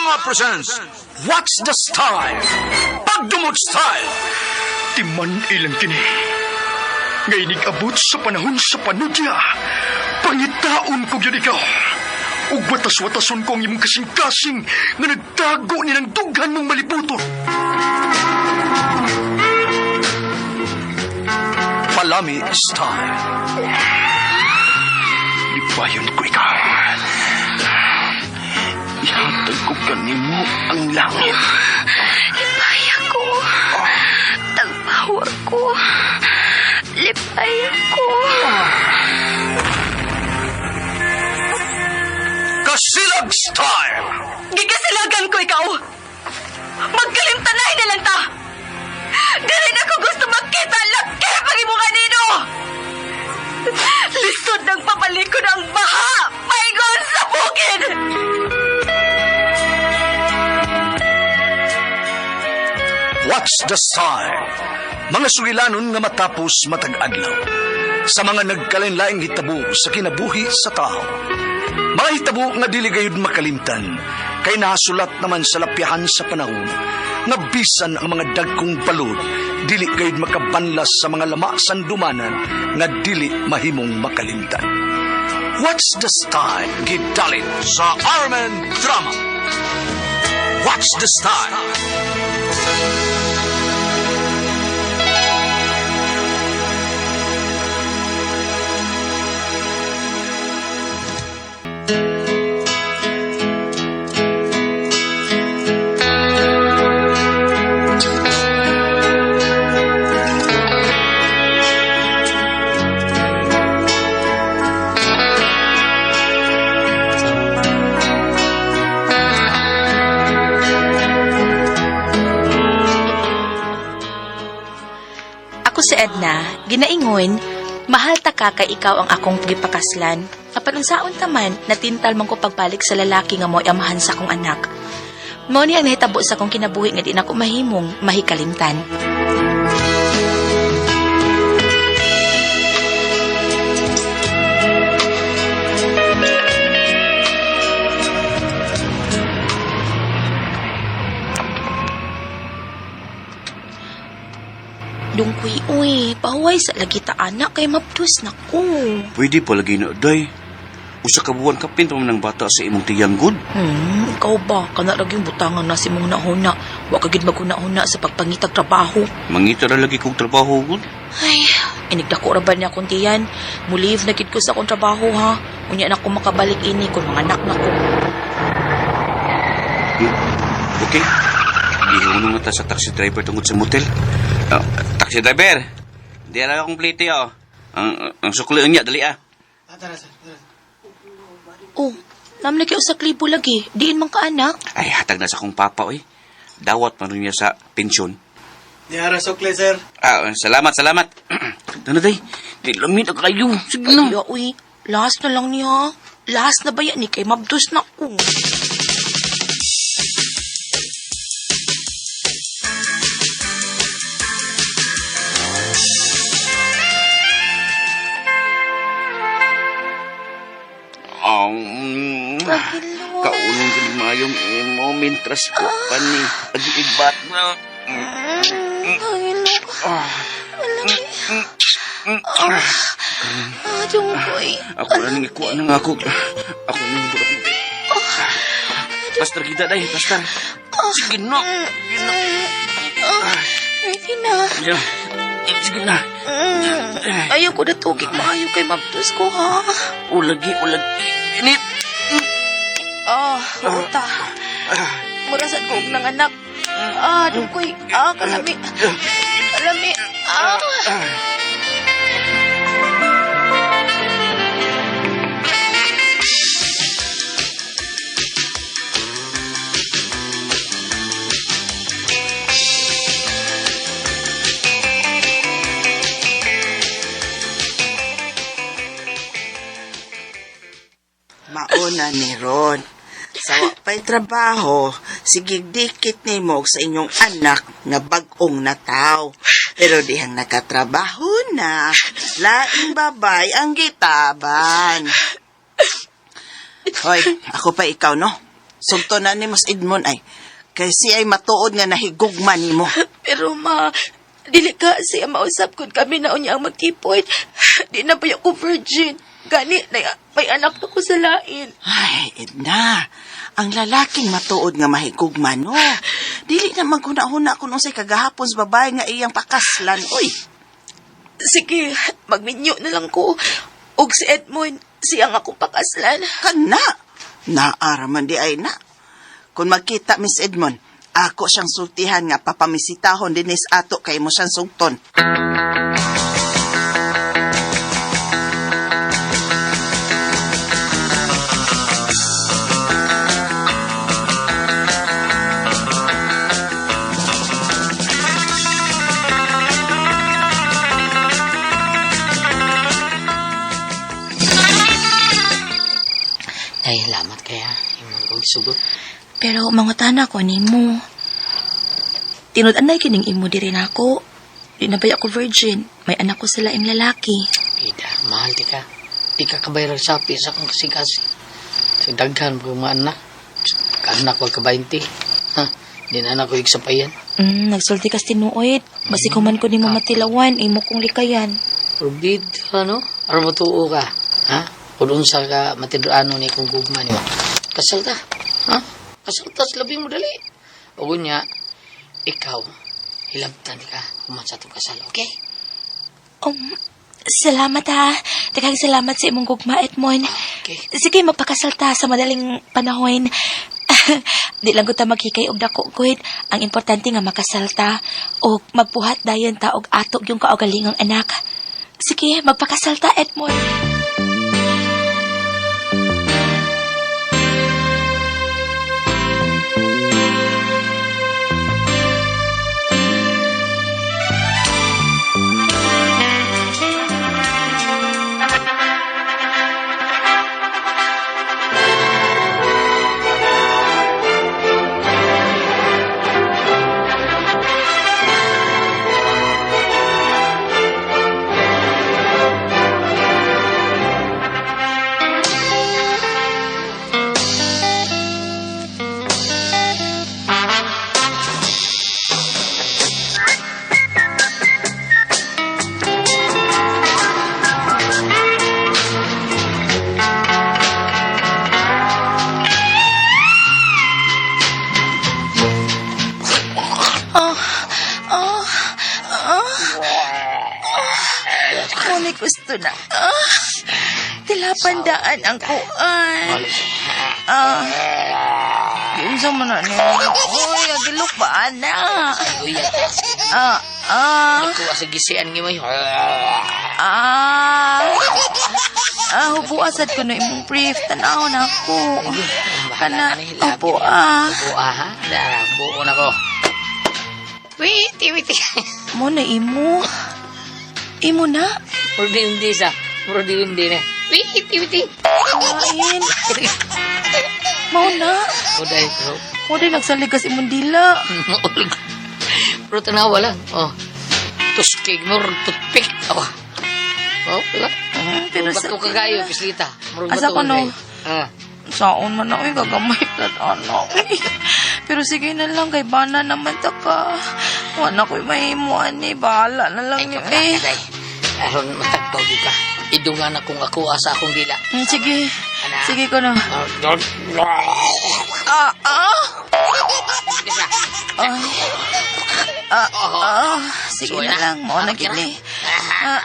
Drama presents What's the Style? Pagdumot Style! Timan ilang kini. Ngay abot sa panahon sa panudya. Pangitaon ko gyud ikaw. Ug watas-watason ko ang imong kasing-kasing nga nagtago ni ng dughan mong malibuton. Palami Style. Lipayon ko ikaw. Ihatag ko kanimo ang langit. Lipay ako. Tagpawa ko. Lipay ako. Kasilag Style! Gikasilagan ko ikaw. Magkalimtanay na lang ta. Dili na ko gusto makita laki pag imo kanino. Lisod ng pabalik ko ng baha. Paingon sa bukid. What's the Style? Mga sugilanon nga matapos matag adlaw. Sa mga nagkalain-laing hitabo sa kinabuhi sa tao. Mga hitabo nga dili gayud makalimtan kay nasulat naman sa lapyahan sa panahon nga bisan ang mga dagkong balod dili gayud makabanlas sa mga lama sandumanan nga dili mahimong makalimtan. What's the Style? Gidalin sa Armen Drama. What's the Style? Ako si Edna, ginaingon, mahal ta ka kay ikaw ang akong gipakaslan. Apan unsaon ta man, natintal man ko pagbalik sa lalaki nga mo'y amahan sa akong anak. Mao ni ang nahitabo sa akong kinabuhi nga di na ko mahimong mahikalimtan. Dungkoy, uy, pahuway sa lagi ta anak kay mabdus na ko. Pwede pa lagi na, day. Usa ka buwan kapin pa man ang bata sa imong tiyanggod. Ikaw ba? Kana lagi yung butangan na si mong nahuna. Wa ka gid maghuna-huna sa pagpangitag trabaho. Mangita ra lagi kog trabaho gud. Ay, inigdako ra ba niya akong tiyan? Mulive na gid ko sa akong trabaho ha. Unya na ko makabalik ini kung mga anak na ko. Okay. Gihunong na ta sa taxi driver tungod sa motel. Ah, taxi driver. Di ara akong plate oh. Ang sukli niya dali ah. Oh, namli kay usa ka libo lagi. Diin man ka anak. Ay hatag na sa akong papa oy. Dawat man rin niya sa pensyon. Niara sukli, sir. Ah, salamat, salamat. Dano day. Di lamit na kayo. Sige na. Ay, uy, last na lang niya. Last na ba yan ni kay mabdus na ko. Um, kaunong sa mayong imo mintras ko pa ni pag-ibat na. Ay, Ah, Dungkoy. Ako na nang ikuha na nga ako. Ako na nang ako. Pastor kita day, pastor. Sige na. Sige na. Ready na. Ya. Sige na. Ayaw ko na tugig maayo kay mabdus ko ha. Ulagi, ulagi. Ini. Ah, uta. Mura sa kog ng anak. Ah, dungkoy. Ah, kalami. Kalami. Ah. Mauna ni Ron. Sa wa pa'y trabaho, sige dikit nimo sa inyong anak nga bag-ong nataw. Pero dihang nakatrabaho na, laing babay ang gitaban. Hoy, ako pa ikaw, no? Sugton na ni Mas Edmond ay. Kay siya ay matuod nga nahigugma nimo. Pero ma, dili ka siya mausap kung kami na unya ang magtipod. Di na ba ako virgin? Gani, na, may anak na ko sa lain. Ay, Edna, ang lalaking matuod nga mahigugma, no? Dili na maghuna-huna kung unsay kagahapon sa babae nga iyang pakaslan, oy. Sige, magminyo na lang ko. Og si Edmond, siya ang akong pakaslan. Kana, naara man di ay na. Kung magkita, Miss Edmond, ako siyang sultihan nga papamisitahon dinis ato kay mo siyang sugton. Ay, salamat kaya. Imong kong sugot. Pero mangutana ko nimo. Tinud-anay kining imo diri nako. Di na ba ako virgin? May anak ko sa laing lalaki. Bida, mahal di ka. Di ka kabayran sa sa akong kasikasi. Sa daghan ko mga anak. Anak wag ka 20. Ha? Di na anak ko igsapayan. Nagsulti kas tinuoid. Basi kuman ko nimo matilawan, imo kong likayan. Pero bida, no? Aron matuo ka. Ha? Kung unsa ka matiduano ni kung gugma ni mo. Kasal ta. Ha? Kasal ta sa labing mo dali. O gunya, ikaw, hilabtan ka human sa itong kasal, okay? Salamat ha. Daghang salamat sa imong gugma, Edmond. Okay. Sige, magpakasal ta sa madaling panahon. Di lang ko ta maghikay og dako gud. Ang importante nga makasal ta og magbuhat dayon ta og ato yung kaugalingang anak. Sige, magpakasal ta, Edmond. Oh, oh, Muna gusto na. Ah, tilapandaan ang kuan. Ah, yun sa man na niya. Uy, agilok ba, ana? Uy, Ah, ah, Ako sa gisian nga may. ah. Ah, hubuasad ko na imong brief. Tanaw na ako. Kana, opo ah. Buo ha? Dara, buo na ko. Wait, wait. Mo na imo. Imo na. Puro di hindi sa. Puro di hindi na. Wait, wait. Kain. Mao na. Uday, bro. Mo din nagsaligas imong dila. Maulig. Pero tanawa lang. Oh. Tuskig mo, toothpick. Oh. Oh, wala. Pero Ba't sa ko kagayo, pislita? Murag Asa bato ko, no? kay. Ah. Saon man ako, gagamay na ano. Pero sige na lang, kay bana naman ta ka. Wala ko'y mahimuan eh. Bahala na lang Ay, yun kapala eh. ka, day. Aron matagpaw gyud ka. Idungan akong ako asa akong dila. Sige. Ana. Sige ko na. Ah, Ah, ah! Ay. Ah, ah. Sige Suway na na. lang. Mao na Okay na. gini. Ah, ah,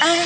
ah.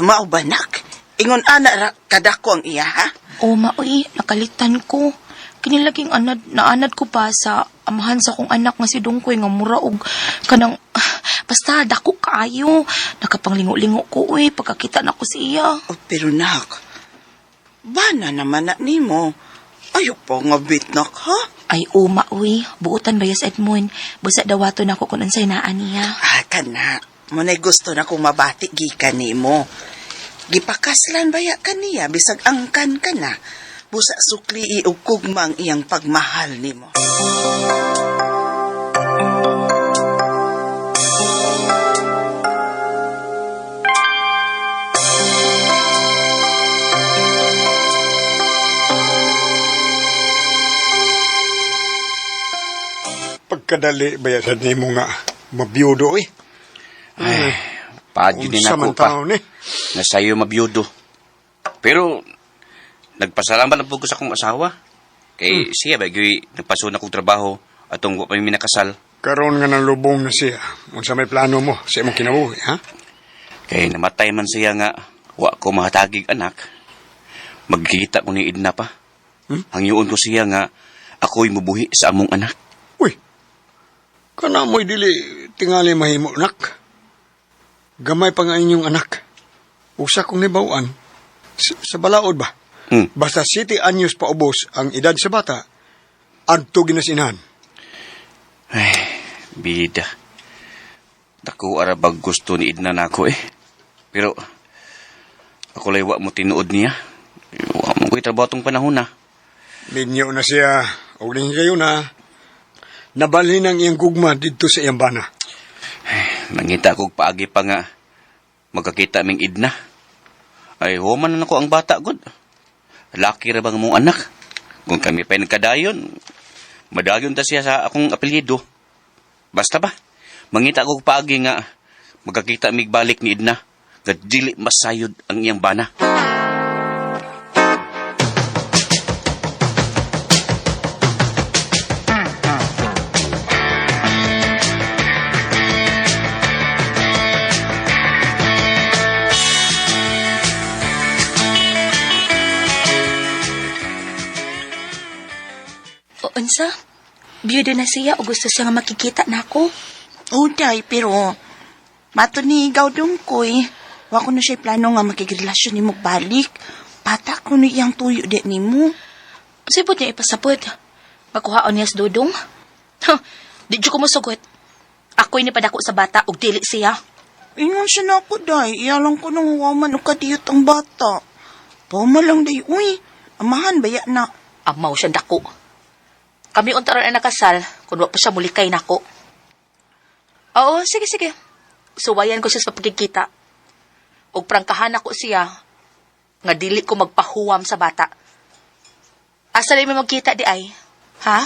Mao ba, nak? Ingon ana ra kadako ang iya, ha? O maoy, nakalitan ko. Kinilaging anad, naanad ko pa sa amahan sa kong anak nga si Dungkoy nga mura og kanang ah, basta dako kaayo. Nakapanglingo-lingo ko uy pagkakita nako sa iya. Oh, pero nak, bana naman na nimo. Ayaw pa nga bitnak, ha? Ay, uma, uy. Buutan ba yes, Edmund? Busa dawato na ako kung unsay naa niya. Ah, kana. Muna'y gusto na kong mabati gikan nimo. Gipakaslan baya kaniya bisag angkan ka na. Busa sukli og kugma ang iyang pagmahal nimo. Pagkadali ba yan sa nimo nga mabiyudo eh. Ay, paadyo din Unsa ako man pa. taon eh. Na sa'yo mabiyudo. Pero, nagpasalamat lang po ko sa akong asawa. Kay siya ba, gyud nagpasun akong trabaho atong wa pa mi nakasal. Karon nga nalubong na siya. Unsa may plano mo sa imong kinabuhi, ha? Kay namatay man siya nga wa ko mahatagig anak. Magkita ko ni Edna pa. Hangyoon ko siya nga ako'y mubuhi sa among anak. Uy, kana mo'y dili tingali mahimo, nak. Gamay pa nga inyong anak. Usa kong nibawan, sa balaod ba? Basta 7 anyos pa ubos ang edad sa bata, adto ginasinahan. Ay, bida. Dako arabag gusto ni Edna nako eh. Pero ako lay wa mo tinuod niya. Wa mo ko'y trabaho tong panahon na. Minyo na siya, og kayo na. Nabalhin ang iyang gugma didto sa iyang bana. Nangita kog paagi pa nga magkakita ming Edna. Ay, human na nako ang bata, god. Laki ra bang mong anak? Kung kami pa'y nagkadayon, madayon ta siya sa akong apelyido. Basta ba, mangita kog paagi nga magkakita mig balik ni Edna. Nga dili masayod ang iyang bana. O, unsa? Biyudo na siya o gusto siya nga makikita na ako? Uday, pero mato ni ikaw dungkoy. Wa ko na siya plano nga makigrelasyon nimo balik. Bata ko ni iyang tuyo di nimo. Sipod niya ipasapod. Makuhaon niya sa dudong. Huh, di ko mosugot. Ako'y nipadako sa bata og dili siya. Ingon siya na ako, day. Iyalang ko nung huwaman o kadiyot ang bata. Pama lang, day. Uy, amahan baya na. Amaw siya dako. Kami unta ron ang nakasal kung wa pa siya mulikay nako. Oo, sige, sige. Suwayan ko siya sa pagkikita. Og prangkahan ako siya nga dili ko magpahuwam sa bata. Asa lay may magkita di ay? Ha?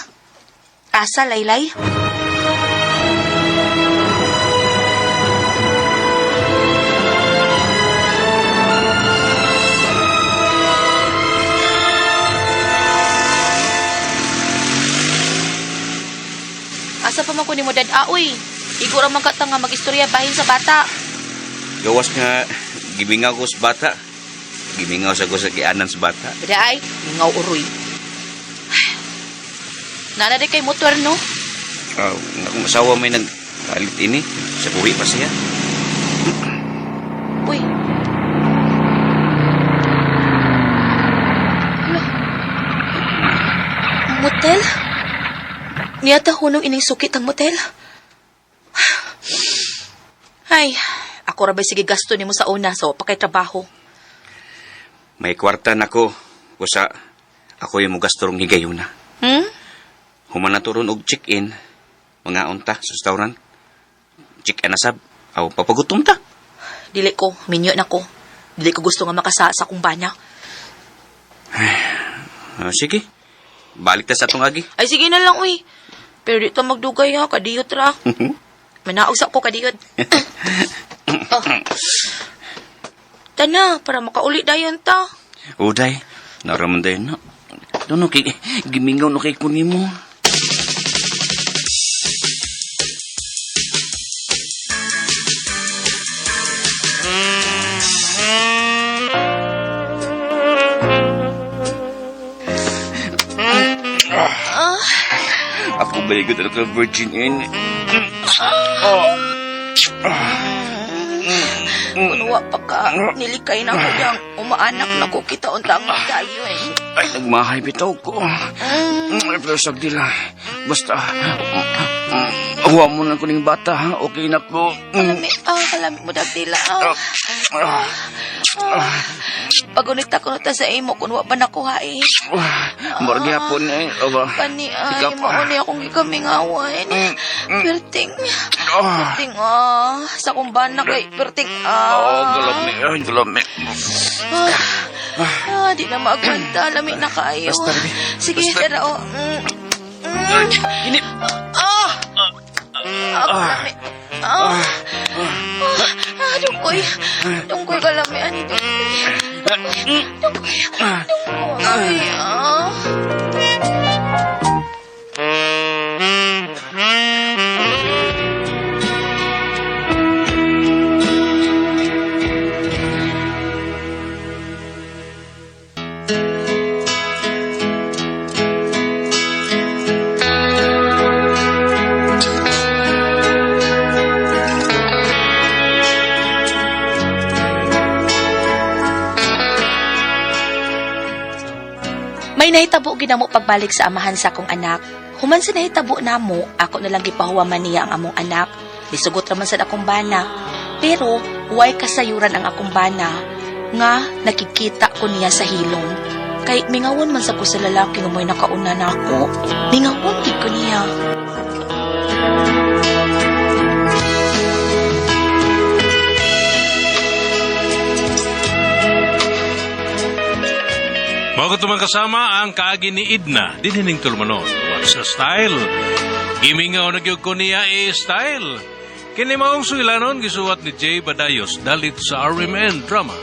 Asa, Laylay? Asa pa man ko ni mo dad uy. Igo ra man ka ta nga magistorya bahin sa bata. Gawas nga, gimingaw ko sa bata. Gimingaw sa ko sa gianan sa bata. Bada ay, mingaw uroy. Nana di kay motor no? Akong asawa may nagkalit ini. Sa buhi pa siya. Uy. Hala. Ang motel? Niyata hunong ining sukit ang motel. Ay, ako ra ba'y sige gasto nimo sa una so pakay trabaho. May kwarta nako. Usa, ako yung mugasto rong higayuna. Human na to ron og check-in. Mga unta sa restaurant. Check-in na sab. Aw, papagutom ta. Dili ko, minyo na ko. Dili ko gusto nga makasa sa akong bana. Sige. Balik ta sa atong agi. Ay, sige na lang, uy. Pero dito magdugay ha, kadiyot ra. Manaog sa ko kadiyot. Oh. Tana, para makauli dayon ta. Uday, naraman dayon na. Doon kay gimingaw no kay kunin mo. Ako ba yung ka virgin in? Kung wa pa ka, nilikay na ko diyang umaanak na ko kita untang dayon. Ay, nagmahay bitaw ko. Ay, pero sagdila. Basta, huwa mo na ko ning bata, ha? Okay na ko. Kalami, kalami mo dagdila. Pagunit ako na ta sa imo kung wa pa nakuha eh. Murag gyapon eh. Aba. Kani ay, Ikaw pa. mauni akong gikamingawan. Perting, perting sa kumbana kay perting Oh, galami. Ay, galami. Di na maagwanta, lami na kaayo. Basta, Ruby. Sige, Basta. tara oh. Ini. Kalami. Dungkoy. Dungkoy kalami ani dungkoy. Dungkoy. Dungkoy. Dungkoy. May nahitabo ginamo pagbalik sa amahan sa akong anak. Human sa nahitabo namo, ako na lang gipahuwaman niya ang among anak. Misugot raman sad akong bana. Pero way kasayuran ang akong bana nga nakikita ko niya sa hilom. Kay mingawon man sa ko sa lalaki nga mo'y nakauna na ako. Mingawon gid ko niya. Mao tumang kasama ang kaagi ni Edna, dinhining tulumanon. What's the style? Gimingaw na gyud ko niya eh, style. Kini maong sugilanon gisuwat ni Jay Badayos dalit sa RMN Drama.